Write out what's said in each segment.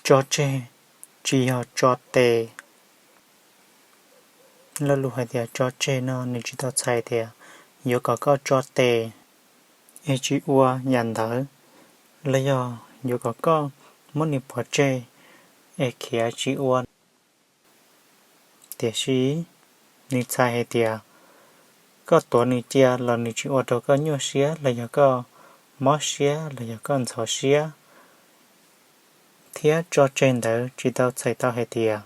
Tso tseg tsis yog tso tes. Lo lus hais tias tso tseg no nws tsis tau txhais tias yuav kom koj tso tes es tsis ua yam ntawd, los yog yuav kom koj muab nws pov tseg es khiav tsis ua. Tiam sis nws txhais hais tias koj tuav nws cia los nws tsis ua rau koj nyuaj siab los yog koj mob siab los yog koj ntxhov siab. Thiab tso tseg ntawd tsis tau txhais tau hais tias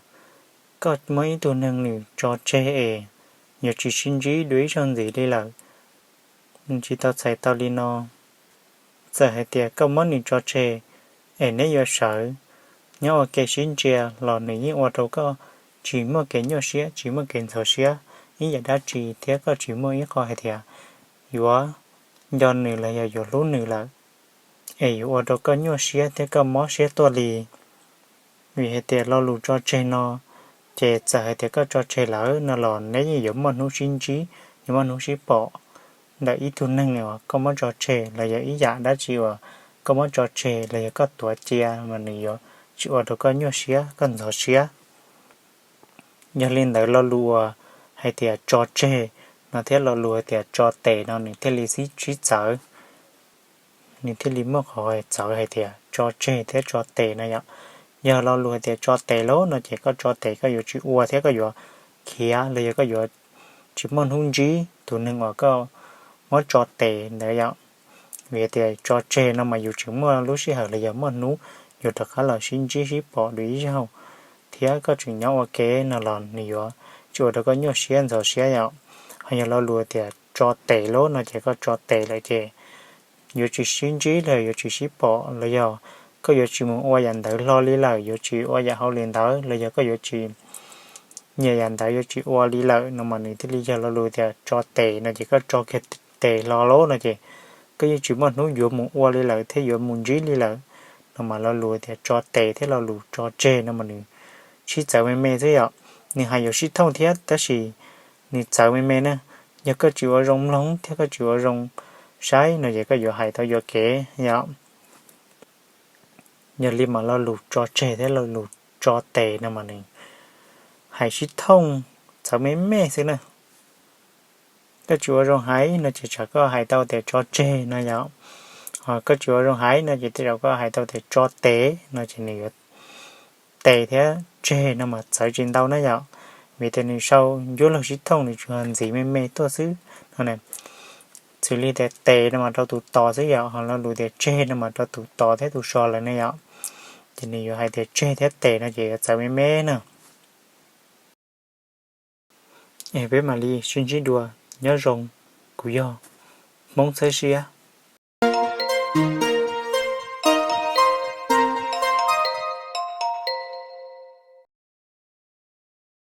koj muab ib tug neeg nws tso tseg es yuav tsis sib ntsib dua ib zaug ntxiv li lawm. Nws tsis tau txhais tau li no. Txawm hais tias koj muab nws tso tseg es neb yuav sawv nyob ua ke sib ntsia los nws yeej ua rau koj tsis muaj kev nyuaj siab tsis muaj kev ntxhov siab ib yam dab tsi thiab koj tsis muaj ib qho hais tias yuav nco nws los yog yuav hlub nws lawm es yuav ua rau koj nyuaj siab thiab koj mob siab tuaj li. Vim hais tias lo lus tso tseg no ces txawm hais tias koj tso tseg lawm no los neb yeej yuav muaj hnub sib ntsib, yuav muaj hnub sib pom ntawm ib tug neeg uas koj muab tso tseg los yog ib yam dab tsi uas koj muab tso tseg los yog koj tuav cia mas nws yuav tsis ua rau koj nyuaj siab koj ntxhov siab. Yog li ntawd lo lus uas hais tias tso tseg no thiab lo lus hais tias tso tes no nws thiaj li sib txawv, nws thiaj li muaj qhov txawv hais tias tso tseg thiab tso tes no yom. Yog lo lus hais tias tso tes lawm no ces koj tso tes koj yuav tsis ua thiab koj yuav khiav los yog koj yuav tsis muaj hnub ntsib tus neeg uas koj muab tso tes ntawd yom. Vim tias tso tseg no mas yus tseem muaj lub sij hawm los yog muaj hnub yuav rov qab los sib ntsib sib pom dua ib zaug thiab koj tseem nyob ua ke no los nws yuav tsis ua rau koj nyuaj siab ntxhov siab yom. Ho yog lo lus tias tso tes lawm no ces koj tso tes lawm ces yuav tsis sib ntsib los yuav tsis sib pom los yog koj yuav tsis mus ua yam ntawd hlo li lawm, yuav tsis ua yam hauj lwm ntawd los yog koj yuav tsis nyiam yam ntawd yuav tsis ua li lawm no mas nws thiaj li yog lo lus tias tso tes no ces koj tso kiag tes hlo lawm no ces koj yeej tsis muaj hnub yuav mus ua li lawm thiab yuav mus ntsib li lawm. No mas lo lus tias tso tes thiab lo lus tso tseg no mas nws sib txawv me me xwb yom. Nws hais yuav sib thooj thiab tab sis nws txawv me me na. Yog koj tsis ua zoo mloog thiab koj tsis ua zoo saib no ces koj yuav hais tau yuam kev yom. Yog li mas lo lus tso tseg thiab lo lus tso tes no mas nws hais sib thooj txawv me me xwb na. Koj tsis ua zoo hais no ces tsam koj hais tau tias tso tseg no yom. Ho koj tsis ua zoo hais no ces tej zaum koj hais tau tias tso tes no ces nws yuav, tes thiab tseg no mas txawv tsis ntau na yom. Vim tias nws sau ncuab lug sib thooj nws tsuas ntxiv me me tuaj xwb no. Xws li tias tes no mas rau tus tos xwb yom, ho lo lus tias tseg no mas rau tus tos thiab tus so lawm ne yom. Ces nws yuav hais tias tseg thiab tes no ces yuav txawv me me na. Es peb mam li sib ntsib dua, nyob zoo, kuv yog Hmoob Txhawb Siab.